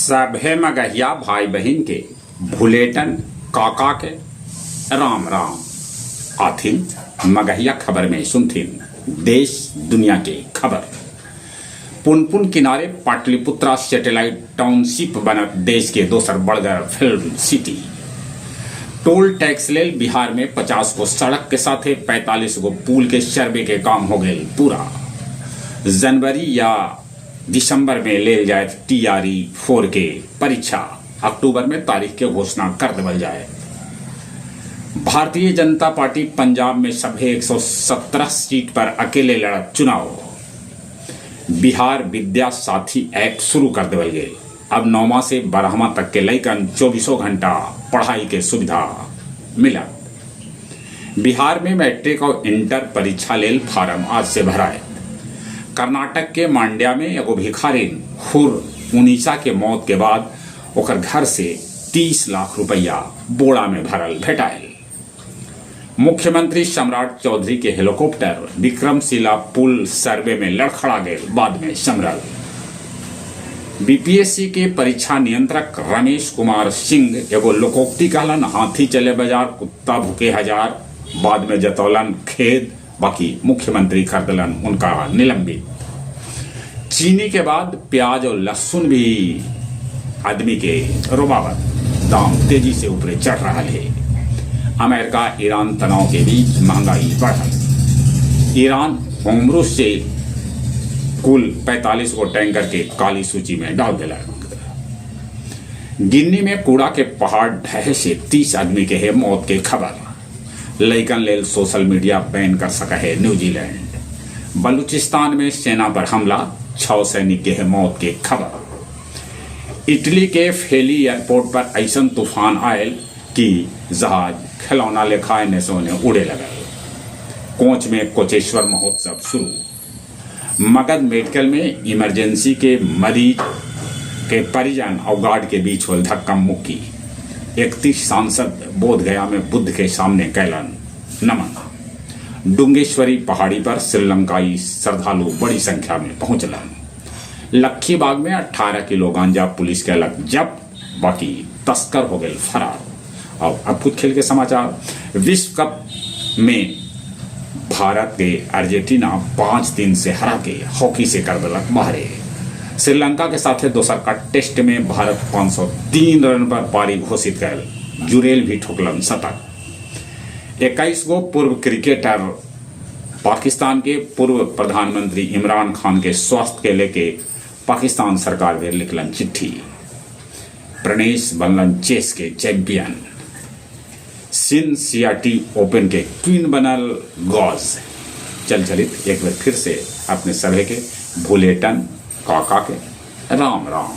सभे मगहिया भाई बहिन के भुलेटन काका के राम राम। आथिन मगहिया खबर में सुनथिन देश दुनिया के खबर। पुनपुन किनारे पाटलिपुत्रा सैटेलाइट टाउनशिप बनत देश के दोसर बड़गर फिल्म सिटी। टोल टैक्स लेल बिहार में 50 गो सड़क के साथे 45 गो पुल के सर्वे के काम हो गए पूरा। जनवरी या दिसंबर में लेल जाए टीआरई 4 के परीक्षा, अक्टूबर में तारीख के घोषणा कर देवल जाए। भारतीय जनता पार्टी पंजाब में सभे 117 सीट पर अकेले लड़त चुनाव। बिहार विद्या साथी ऐप शुरू कर देवल गेल। अब 9वां से 12वां तक के लइकन 24 घंटा पढ़ाई के सुविधा मिलत। बिहार में मैट्रिक और इंटर परीक्षा लेल फार्म आज से भराए। कर्नाटक के मांड्या में एगो भिखारिन हुर उनीसा के मौत के बाद ओकर घर से 30 लाख रुपया बोरा में भरल भेटायल। मुख्यमंत्री सम्राट चौधरी के हेलीकॉप्टर विक्रमशिला पुल सर्वे में लड़खड़ा गए, बाद में संभरल। बीपीएससी के परीक्षा नियंत्रक रमेश कुमार सिंह एगो लोकोक्ति कहलन, हाथी चले बाजार कुत्ता भूके हजार, बाद में जतौलन खेद, बाकी मुख्यमंत्री कर दिलन उनका निलंबित। चीनी के बाद प्याज और लहसुन भी आदमी के रोबावत, दाम तेजी से ऊपरे चढ़ रहा है। अमेरिका ईरान तनाव के बीच महंगाई बढ़ल। ईरान होमरूस से कुल 45 गो टैंकर के काली सूची में डाल दिलक। गिन्नी में कूड़ा के पहाड़ ढहे से 30 आदमी के है मौत के खबर। लइकन लेल सोशल मीडिया बैन कर सका है न्यूजीलैंड। बलूचिस्तान में सेना पर हमला, 6 सैनिक के है मौत के खबर। इटली के फेली एयरपोर्ट पर ऐसा तूफान आयल कि जहाज खिलौना लेखा एने से ओने उड़े लगल। कोच में कोचेश्वर महोत्सव शुरू। मगध मेडिकल में इमरजेंसी के मरीज के परिजन और गार्ड के बीच होल धक्का मुक्की। 31 सांसद बोध गया में बुद्ध के सामने कैलन नमन। डुंगेश्वरी पहाड़ी पर श्रीलंकाई श्रद्धालु बड़ी संख्या में पहुंचलन। लखीबाग में 18 किलो गांजा पुलिस के अलग जब्त, बाकी तस्कर हो गए फरार। और अब कुछ खेल के समाचार। विश्व कप में भारत के अर्जेंटीना 5-3 से हरा के हॉकी से कर दिलक बाहरे। श्रीलंका के साथ दोसर का टेस्ट में भारत 503 रन पर पारी घोषित कर, जुरेल भी ठोकलन शतक। 21 गो पूर्व क्रिकेटर पाकिस्तान के पूर्व प्रधानमंत्री इमरान खान के स्वास्थ्य के लेके पाकिस्तान सरकार भी लिखलन चिट्ठी। प्रणेश बनलन चेस के चैंपियन। सिनसिनाटी ओपन के क्वीन बनल गॉज। चल चलित एक बार फिर से अपने सभे के भुलेटन काका के राम राम।